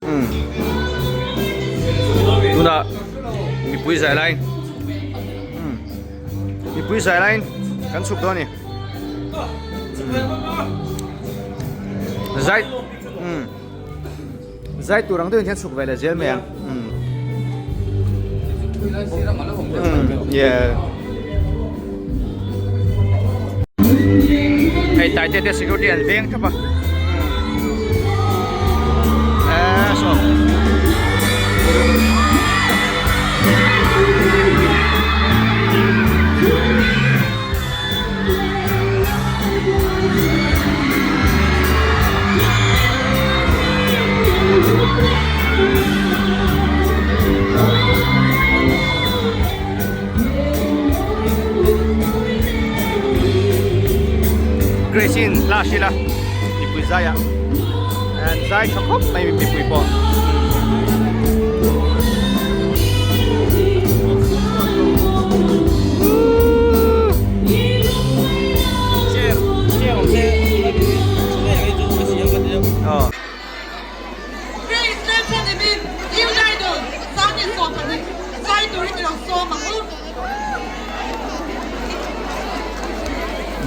Tunah mipui zai laiin mipui zai laiin kan chhuk dawn a ni zai zai tur ang deuhin hian chhuk ve leh zel mai ang yeah hei taite te security an veng thap a. Grace in hla hril a mipui zai ah an zai tha khawp mai mipui pawh.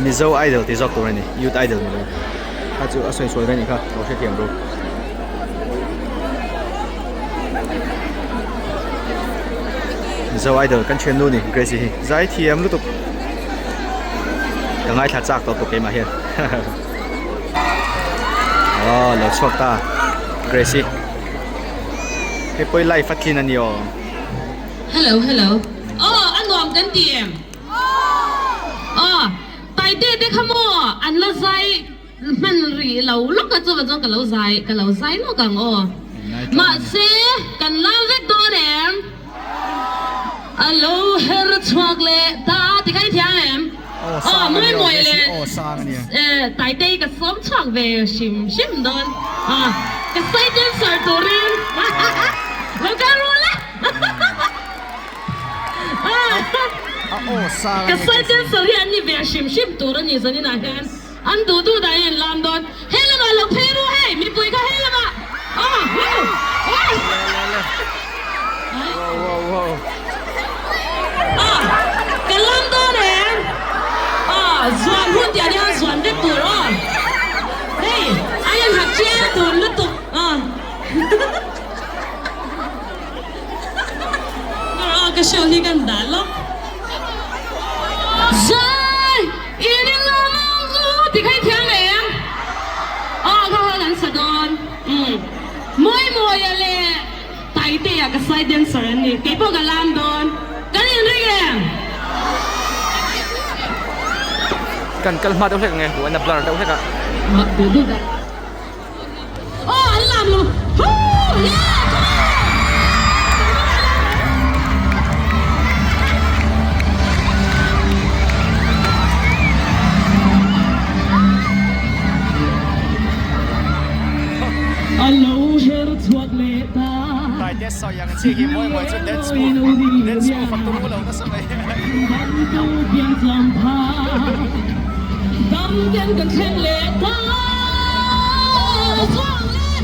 Mizo Idol tih zawk tur a ni, Youth Idol ni lo. Kha chu a sawi sual ve a nih kha, lo hrethiam ru. Mizo Idol kan thiannu ni Grace-i hi zaithiam lutuk. Ka ngaithla chak tawh bawk keimah hian. Aw lo chhuak ta Grace-i. Hei pawh hi live a tlin a ni aw. Hello hello aw a nuam kan ti em? Aw Taite te kha maw an la zai hman rih lo lawk a chuva chuan ka lo zai ka lo zai lawk ang aw. Mahse kan lam vek dawn em? A lo her chhuak leh ta ti kha i thiam em? Aw mawi mawi leh Taitei ka sawm chhuak ve hrim hrim dawn a ka sawi dancer turin lo kal ru la ka sawi dancer hi an ni ve hrim hrim tur a ni zaninah hian an duh duh dah in an lam dawn he lamah lo phei ru hei mipui kha he lamah aw Aw ka lam dawn em? Aw zuan hun tih ah hian zuan vek tur aw. Hei a in ha chiang tur lutuk aw. Aw ka show hi kan dah lawk. Zai i ring lam ang u ti kha i thiam em? Aw kha kha kan sa dawn. Umm mawi mawia leh. Taitea ka side dancer an ni, kei pawh ka lam dawn. Kan inring em? Kan kal hma deuh hlek ang e, huan a blur deuh hlek a. Mak duh duh dah. Aw an lam lo. Hoo! Yeah! Come on! A lo her chhuak leh ta. Taite sawi ang chi hi mawi mawi chu dance move dance move a turu lo nasa mai. Bantu pian tlam pha dam ten kan thleng leh ta. Chuang leh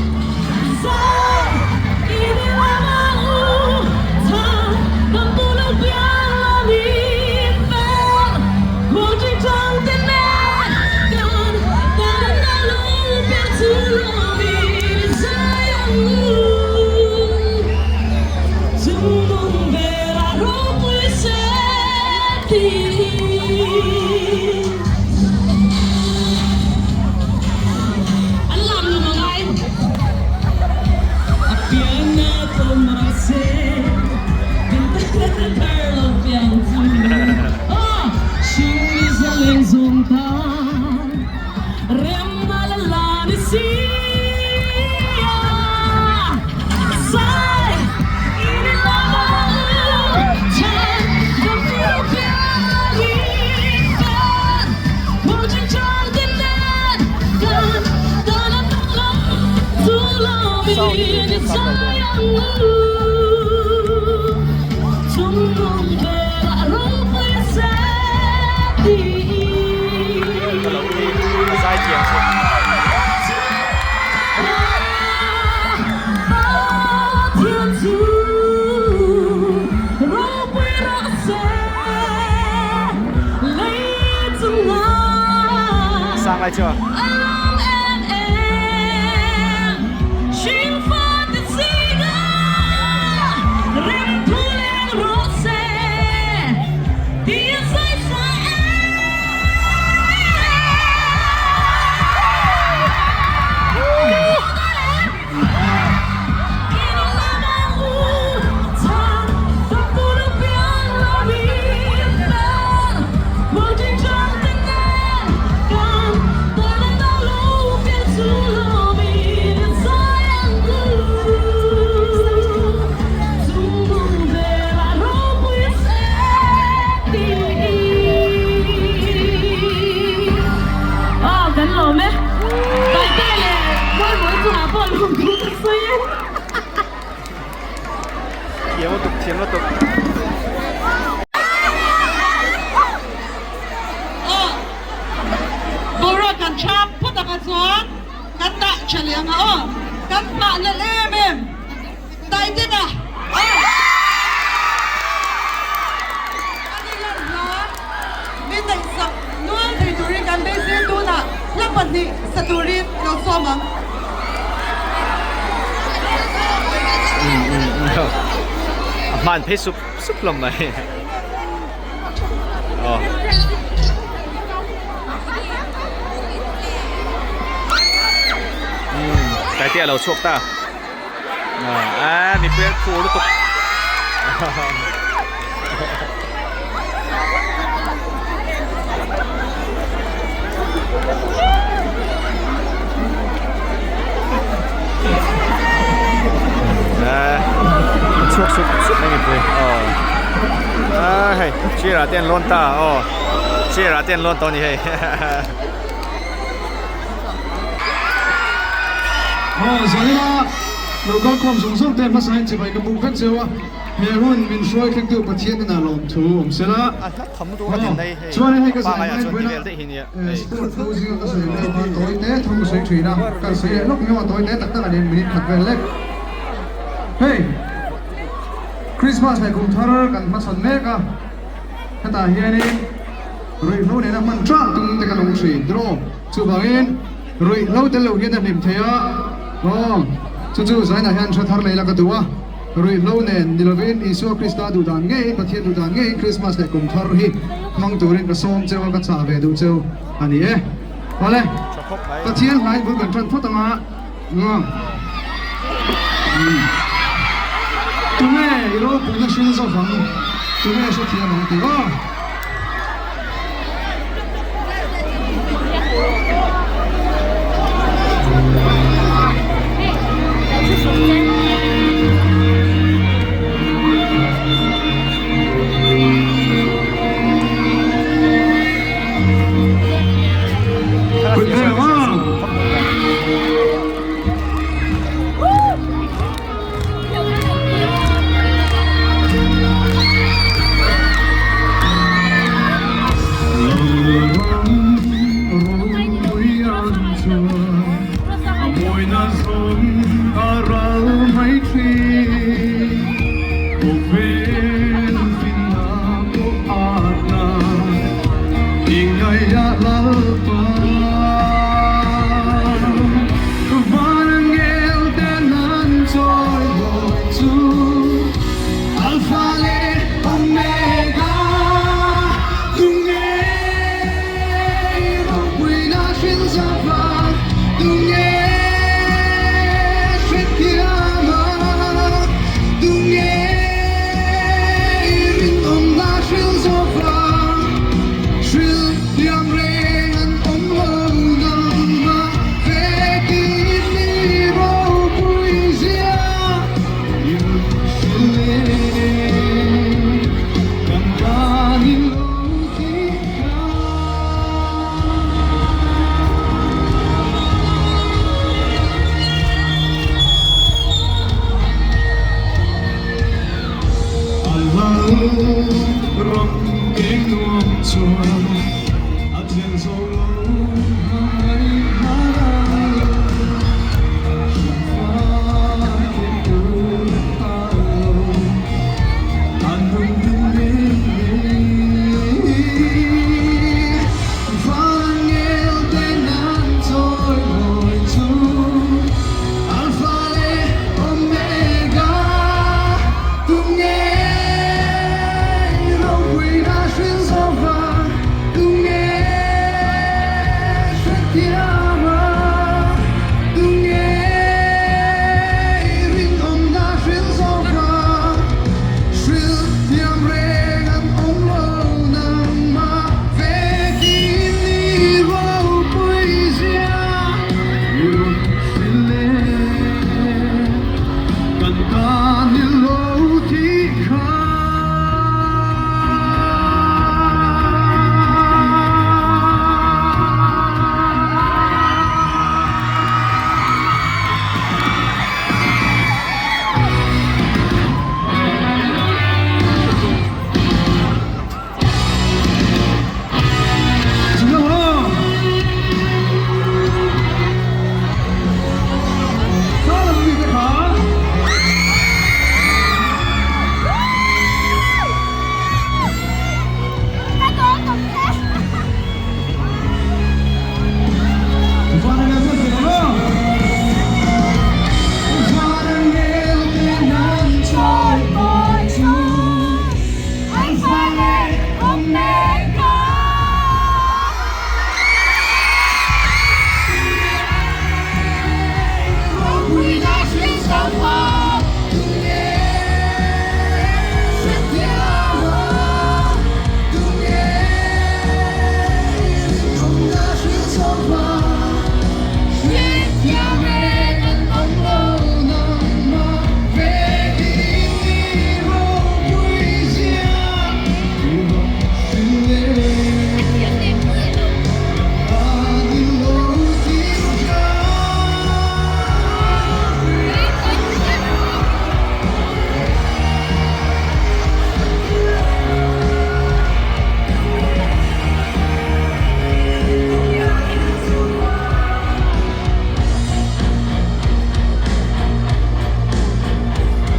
zai i ni lam ang u tha dam tu lo piang la mi fel khualṭi ṭang te nen kan tan a lo piang chu lo Ka lo hi a zai thiam si. lai chu. Thiam lutuk thiam lutuk. Aw boruak kan thap phawt ang a chuan kan dah tha leh ang a aw kan hmah lel em em Taitin a aw ani lan hla min neihsak nual thei turin kan beisei tunah hla pahnih sa turin lo sawm ang. A hman phei sup sup hlawm mai. Aw. Taitea lo chhuak ta. A mipui an phur lutuk. Chhuak sup sup mai mipui. Aw. A hei chair ah te an lawn ta aw. Chair ah te an lawn tawh a ni hei. Aw Zalila lo kal khawm zawng zawng te hmasa in chibai ka buk vek cheu a, he hun min hruai thlengtu Pathian ina lawmthu awm se la. Aw chuanin hei ka zai mai buaina sport ho zinga ka sawi vel khan tawi te thu ka sawi thin a, kan sawi leh lawk emaw tawi te tak tak a ni minute khat vel lek. Hei Christmas leh kum thar kan hmachhawn mek a, hetah hianin Ruihhlo nena hman ṭang tum te kan awm ṭhin tiraw? Chuvangin ruihhlo tel lo hian a hlim thei a, aw, chu chu Zainah hian hre thar leh ila ka duh a, ruihhlo nen ni lovin Isua Krista duh dan ngeiin, Pathian duh dan ngeiin Krismas leh kum thar hi hmang turin ka sawm cheu a, ka chah ve duh cheu a ni e. Awle, Pathian hlaiin bul kan ṭan phawt ang a, umm, tunge i ropuina hril zawk ang, tunge hrethiam ang tih aw.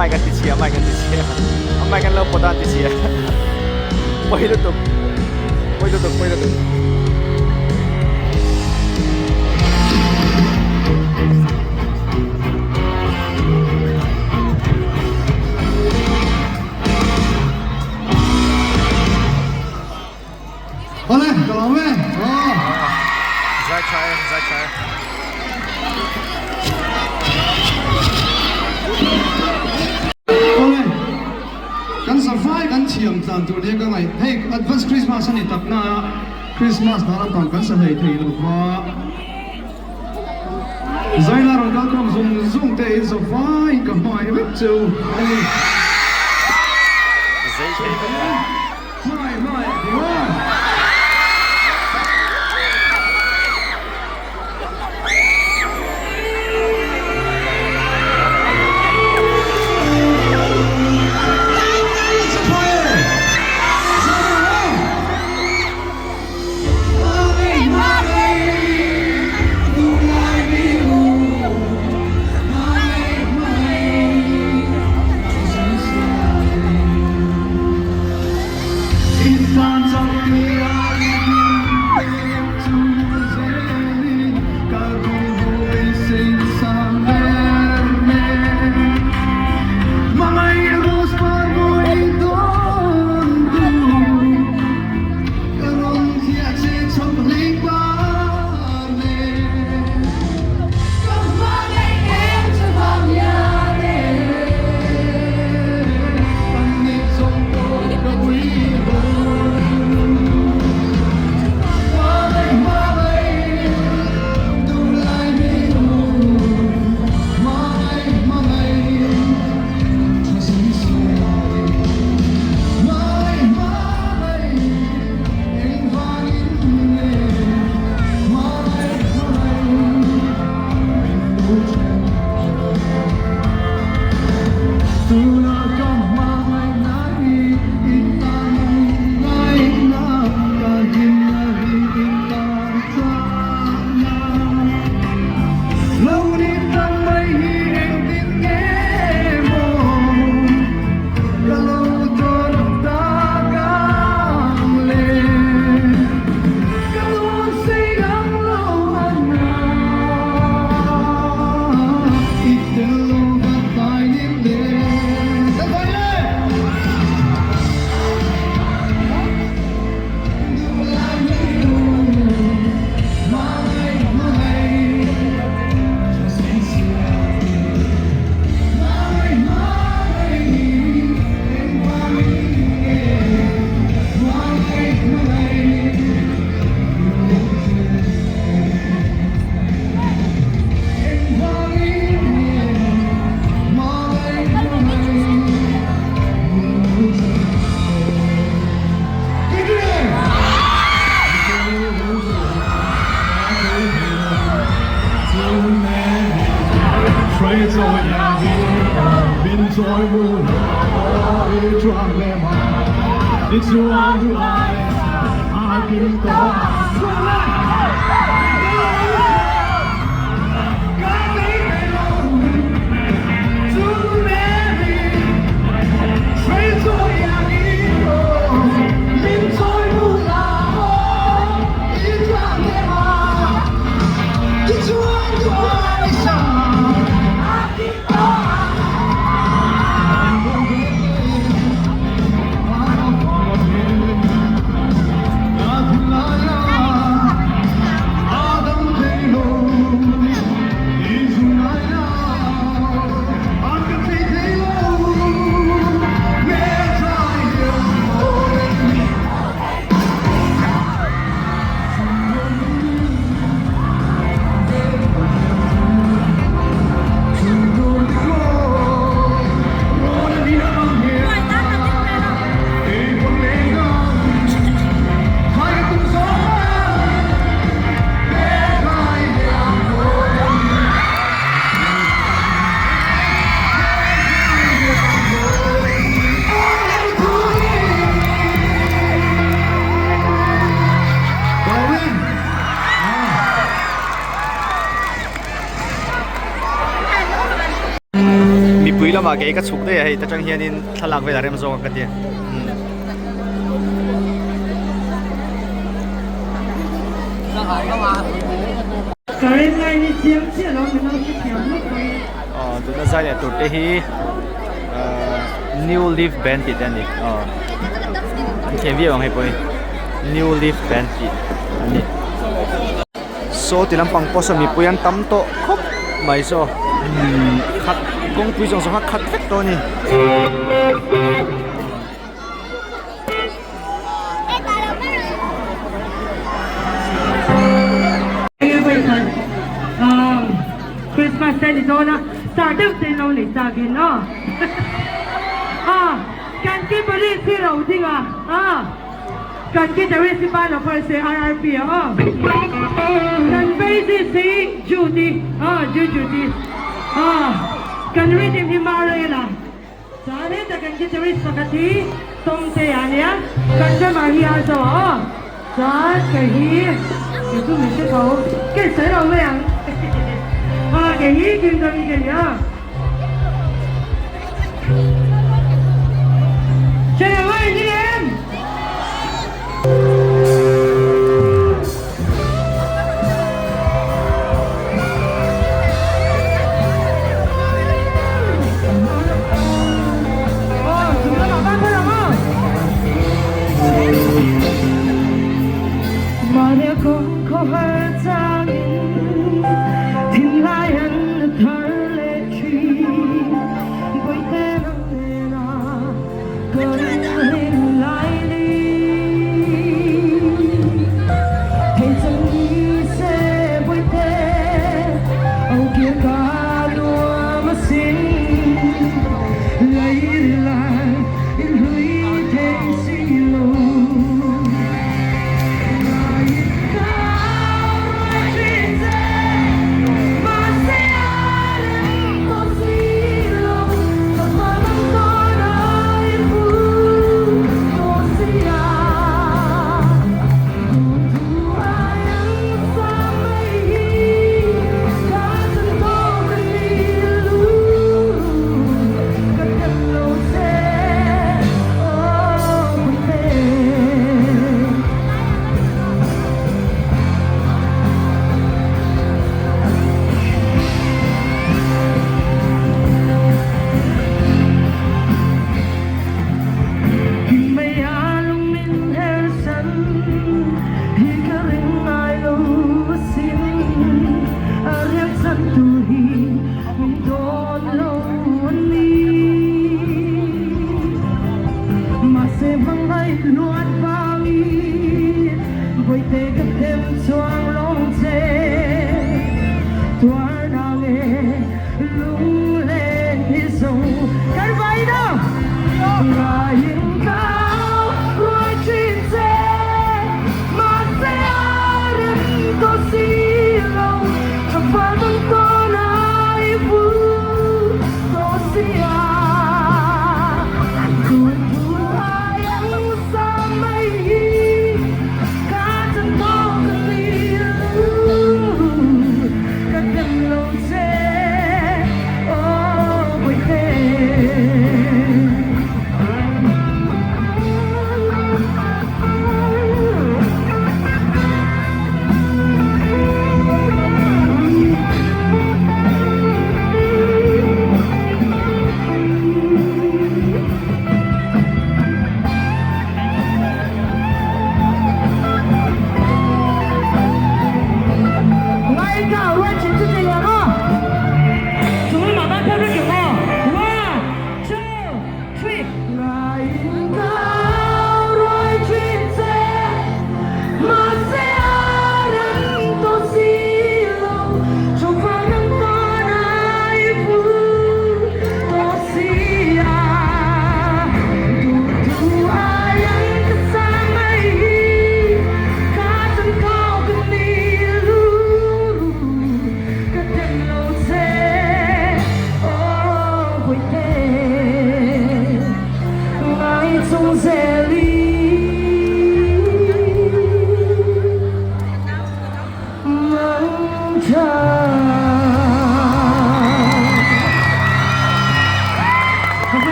mic an ti chhia mic an ti chhia a mic an lo pawt a an ti chhia pawi lutuk pawi lutuk pawi lutuk. Awle ka lawm e aw. Zai tha e zai tha e. Awle kan safai kan thiam tlan tur nia ka ngaih hei advance Christmas a ni tak na a Christmas hna lampang kan sa hlei thei lo va Zaila rawn kal khawm zung zung te in safai in ka hmangaih vek cheu a ni. Zei thei vek e. Hmangaih hmangaih ti maw? Tuipui lamah kei ka chhuk daih a hei ta tang hianin thlalak vel a rem zawk a ka ti. Aw tuna zai leh tur te hi New Leaf Band tih te a ni aw an thiam viau ang hei pawh hi New Leaf Band tih a ni. Saw ti lampang pawh saw mipui an tam tawh khawp mai saw khat kawngpui zawng zawng kha khat vek tawh a ni. Christmas te ni dawn a star deuh te in lo nei chak in aw kan keyboardist hi ro ding a kan guitarist hi pa lo kawr se RRP a aw kan bassist hi Jude aw Jude Jude aw kan rhythm hi Marela. Chuan heta kan guitarist pakhat hi Tawngtea a nia, kan drummer hi a zo a aw. Chuan kei hi kei chu min hre tho, kei sawi lo mai ang aw kei hi Kingdom hi ka ni a. Hre lo mai ni em?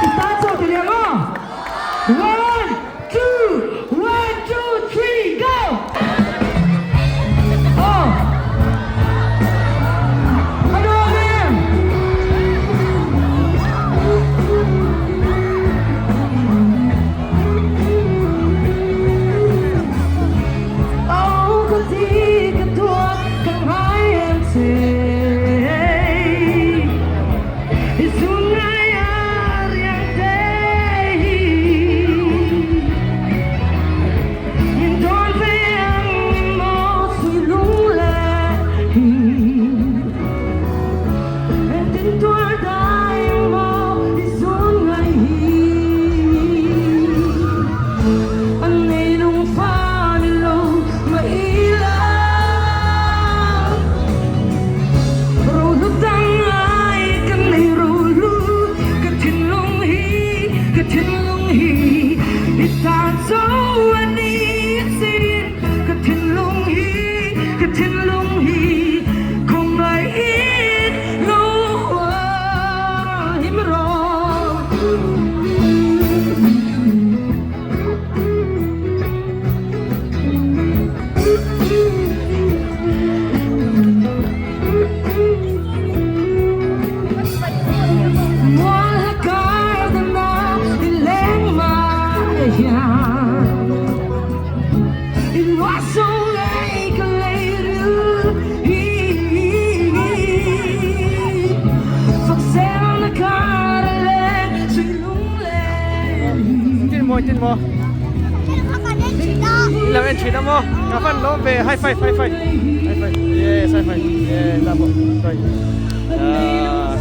I tan chauh ti leh ang aw. One, two, one, two, three, go! Aw. A nuam em? Aw ka ti ka tuat ka ngai em che. I sungai a riang te hi. Min dawn ve ang maw sui lung le hi. Engtin tuar dai ang maw i sungai hi. An nei lung fa ni lo ma ila. Ro hlu dang ai kan nei ro hlu ka thinlung hi ka thinlung hi i tan zo a ni sin ka thinlung hi ka thinlung hi không ai ít lo him ro. Mual kar na i leng mai hian i loa so lei ka lei ril hi fak sel na kar leng sui lung len. Tin maw tin maw lo en thin a maw ka van lawm ve high five high five high five yes high five yes ta pawh sorry ah.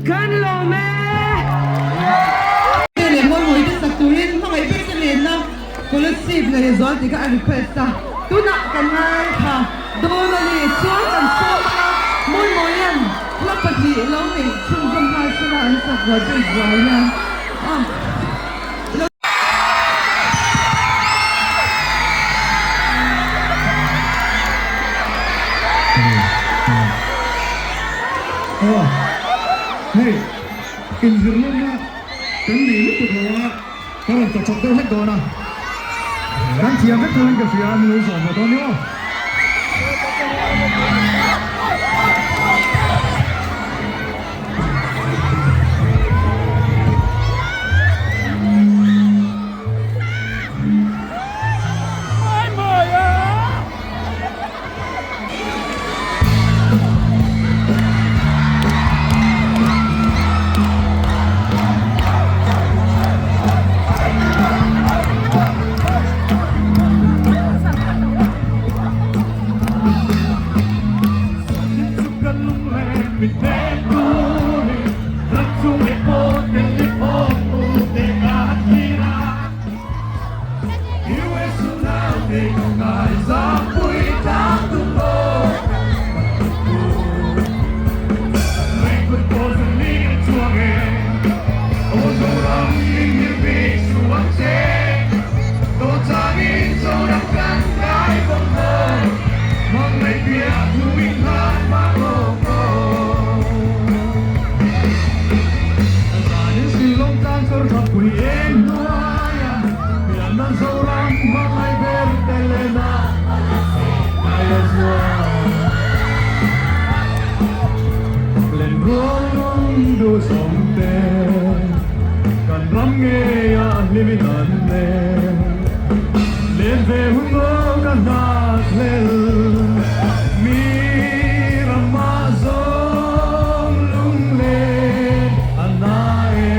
Kan lawm e! Leh mawi te sak turin hmangaih ber te lenna Kolasib leh zual tih kha a request a, tunah kan ngaithla dawn a ni. Chuan kan sawm anga Mawimawia'n hla pahnih lo neih chhunzawm nghal sela an sak rual break rual hian a. Aw, hei inzirlawmna kan nei lutuk lo a, ka rawn tawchawp deuh hlek dawn a, kan thiam vek turin ka hria a, min lo zawm ve dawn ni aw. Duhsawmte kan ram ngeia hlimin an leng. Len ve hun aw ka nghak hlel mi ramah zawng lunglen a na e.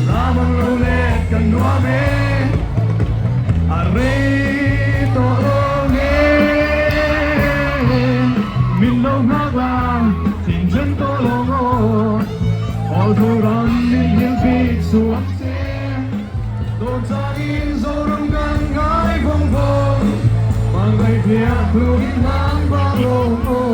Ram ang lo let kan nuam e, a rei tawh lo nge. Min lo nghak la thinchhen tawh lo ngaw, haw thu ram min hil bik suam che. Dawn changin Zoram kan ngai vawng vawng, Hmangaihhliah tlukin hlang vang lo ngaw.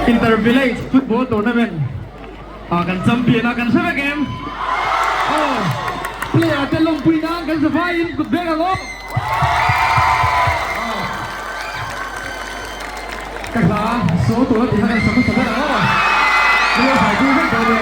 Inter Village Football Tournament ah kan champion a kan hre vek em? Aw, player te lawmpui nan kan zavaiin kut beng ang aw. Ka hla saw tur a tih kha kan sa hmasa ber ang aw. Ka lo zai pui vek dawn e.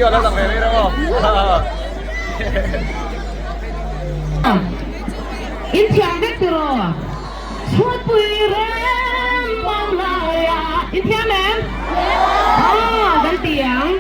Video lo lang ve mai rawh aw. In thiam vek tiraw? Chhuatpui rem bang laia in thiam em? Aw kan ti ang.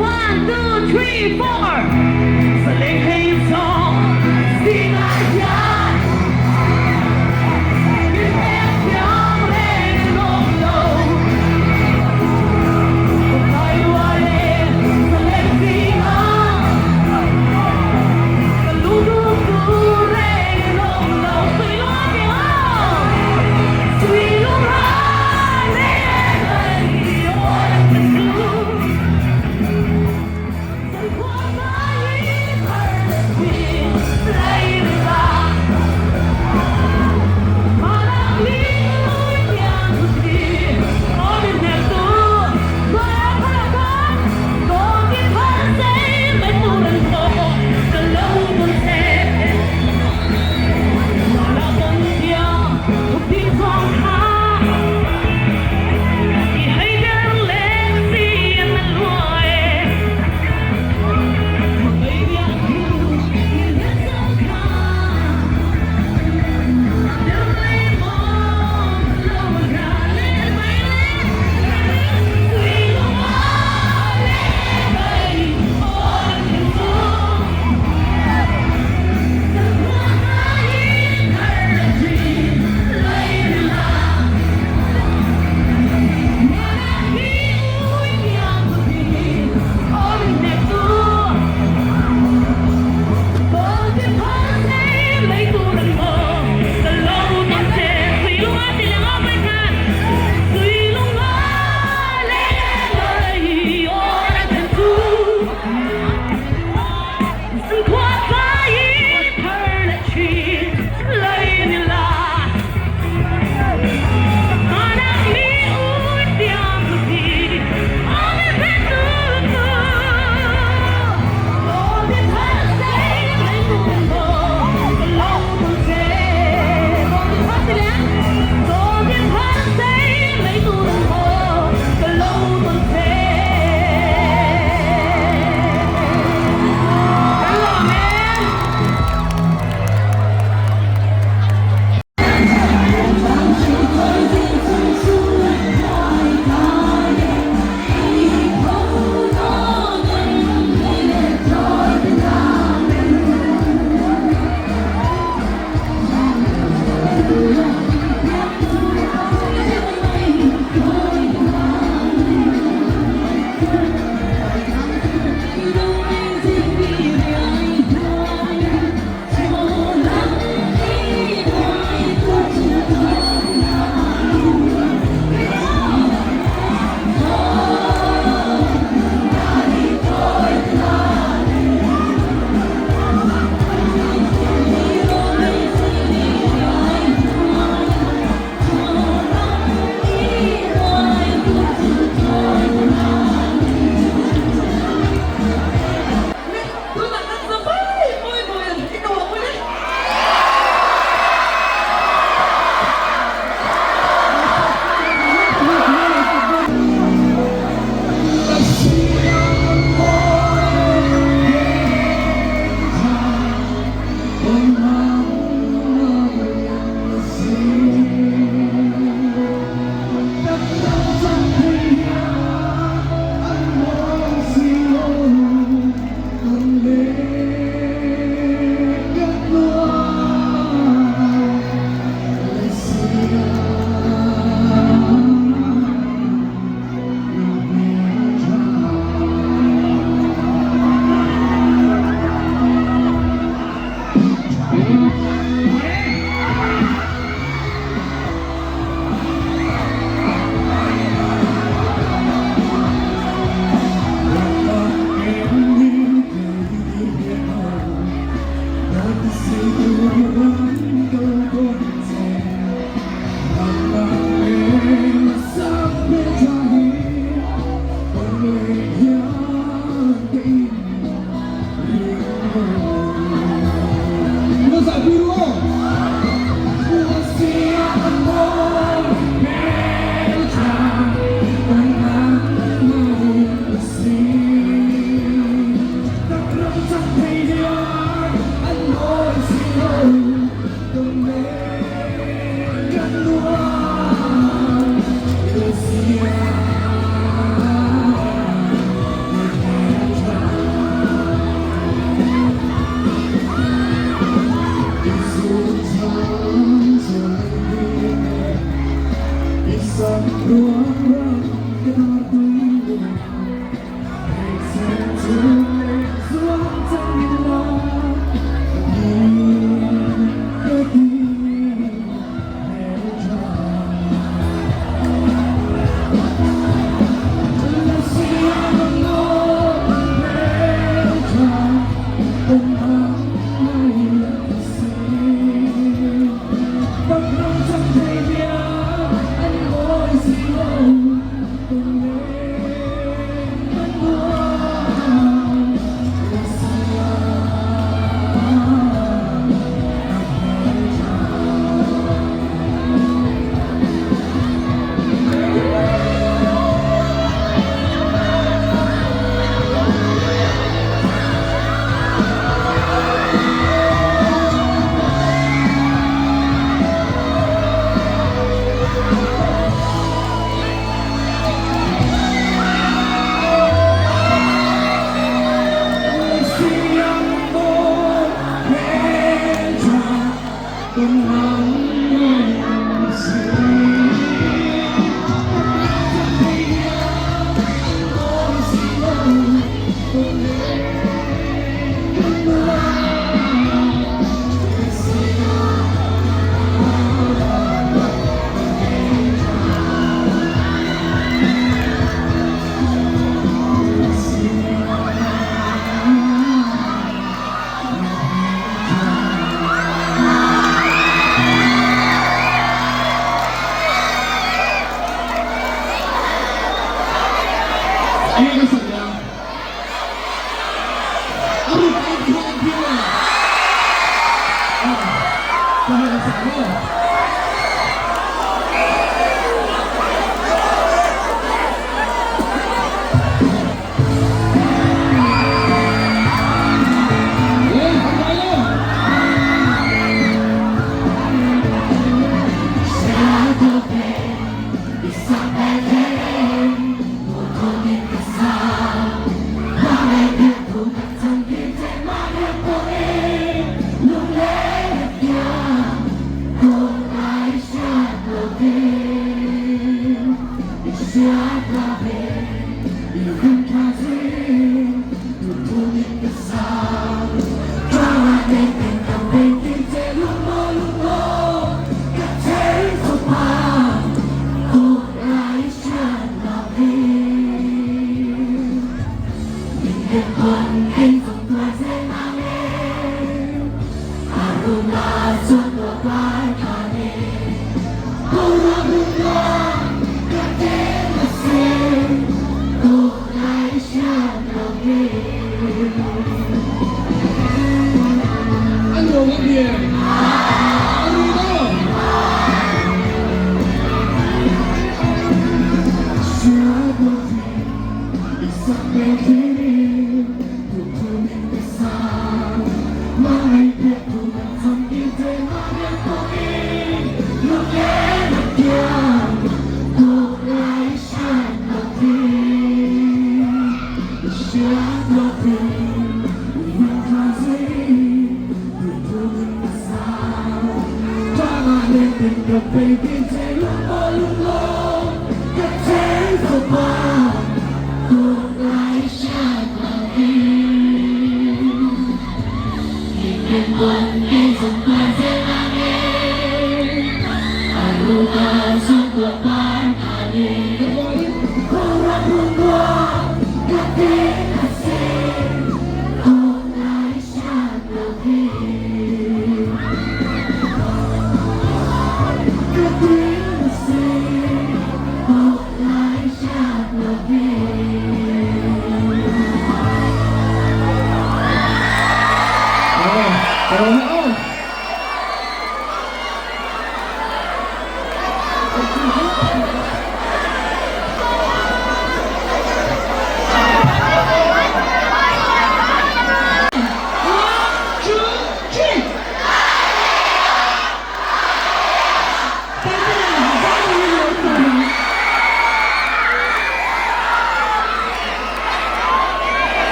One, two, three, four.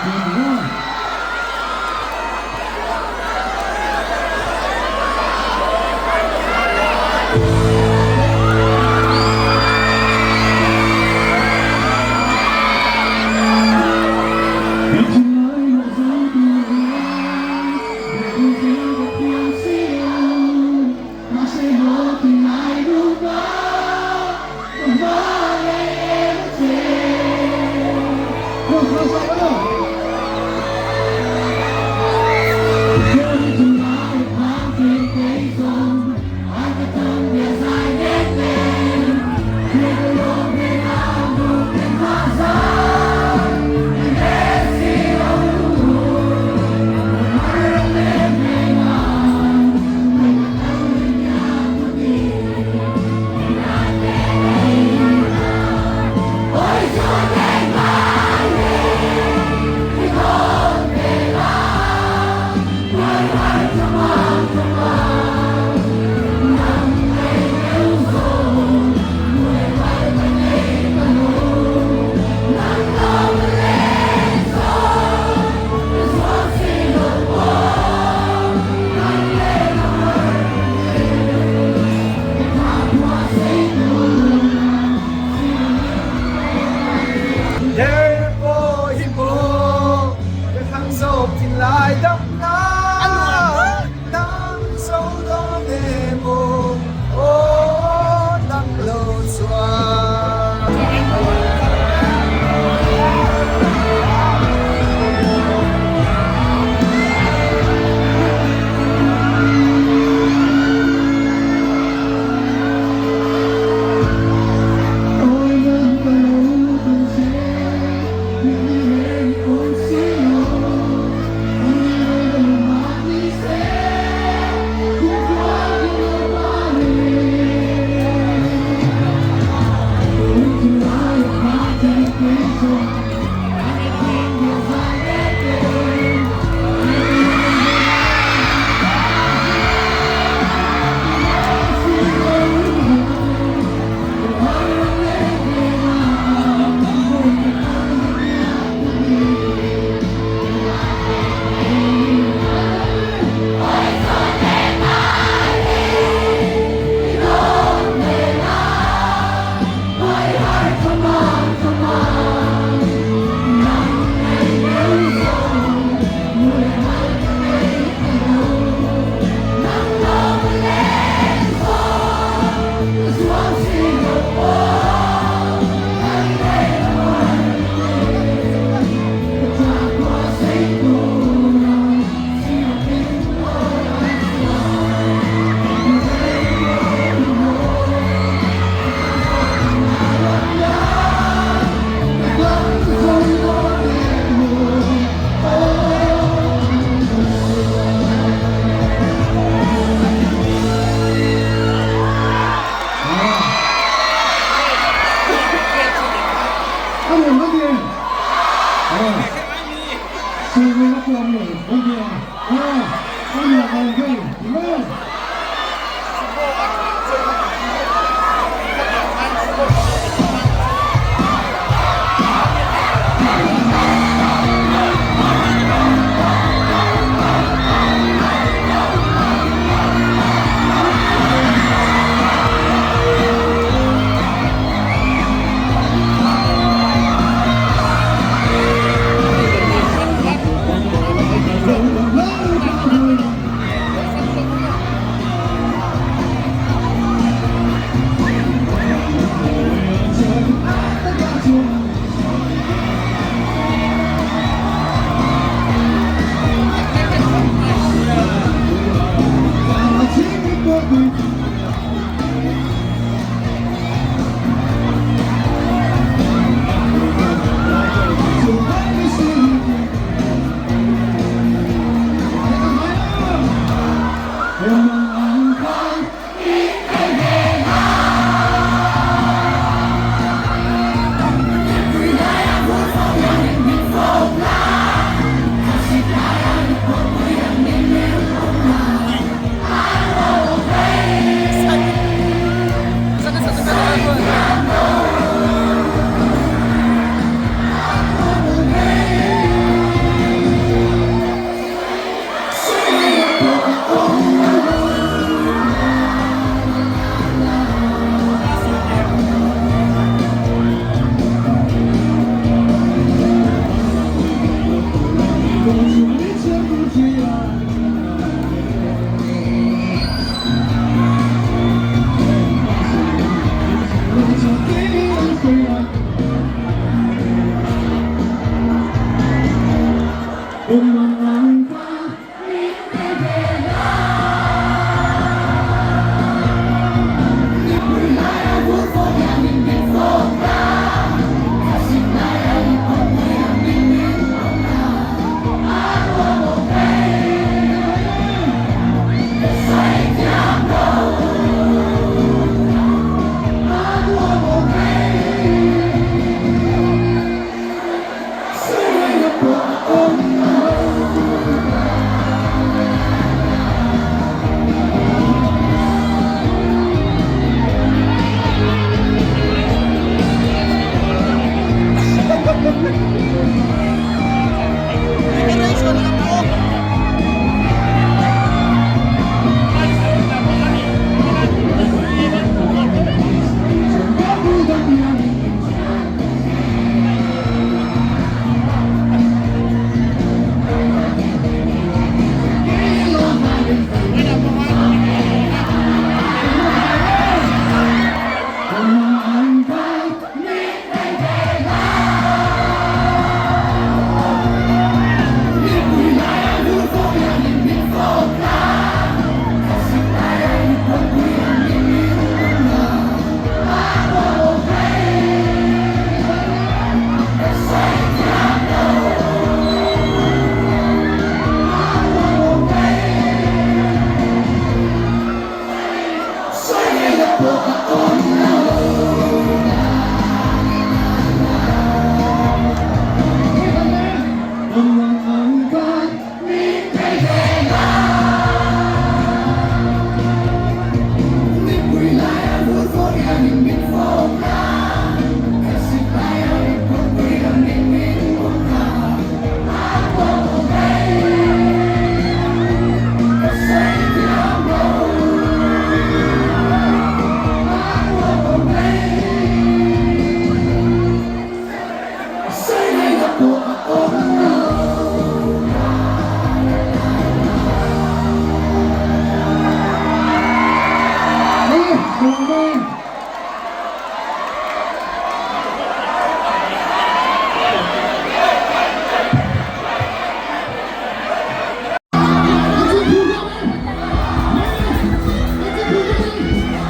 che a ni aw.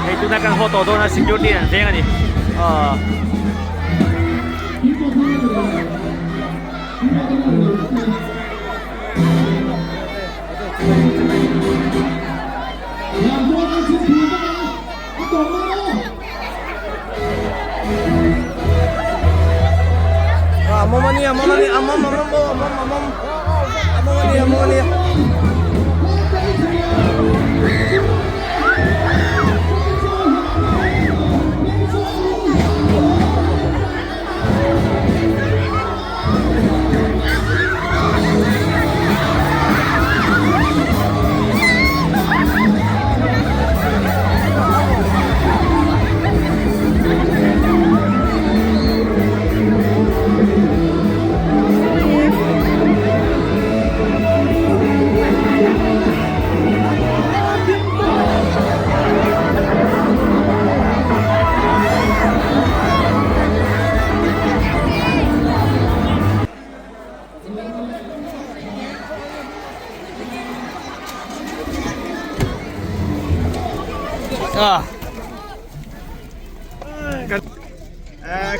Hei tuna kan haw tawh dawn a security an veng a ni aw. Ah.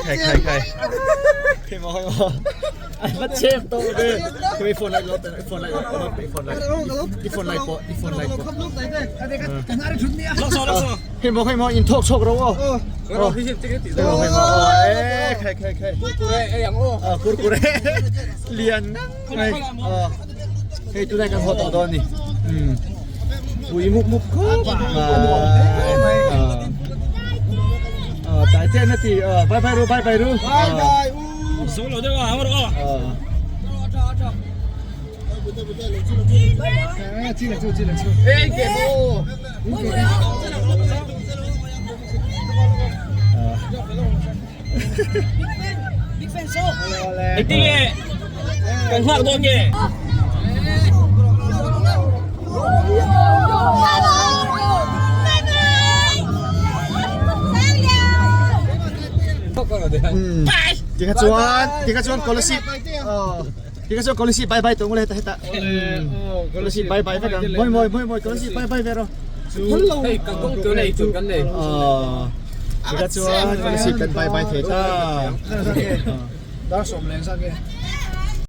Khai khai khai. Khai mo khai mo. Bắt chép tôi đi. Cái phone lại lo, phone lại lo, phone lại. I phone lại po, i phone lại po. Khai mo khai mo in thok chok ro. Ờ. Khai mo. Ê khai khai khai. Kurkure ê yang ô. Ờ kurkure. Liền. Ờ. Hei tunai kan haw tawh dawn a ni. Umm pui mup mup khawp mai. Aw tlai chiah na ti aw bye bye ru bye bye ru. Bye bye u. Zo lo deuh a ang rawh aw. Ê kìa cô. Engtin nge kan nghak dawn nge? Tikha chuan tikha chuan Kolasib tikha chuan Kolasib bye bye tawng ule heta heta Kolasib bye bye vek ang mawi mawi mawi mawi Kolasib bye bye ve rawh Hei kan kawng tur nei tur kan nei. Tikha chuan Kolasib kan bye bye thei ta. Dar sawm leng zat nge?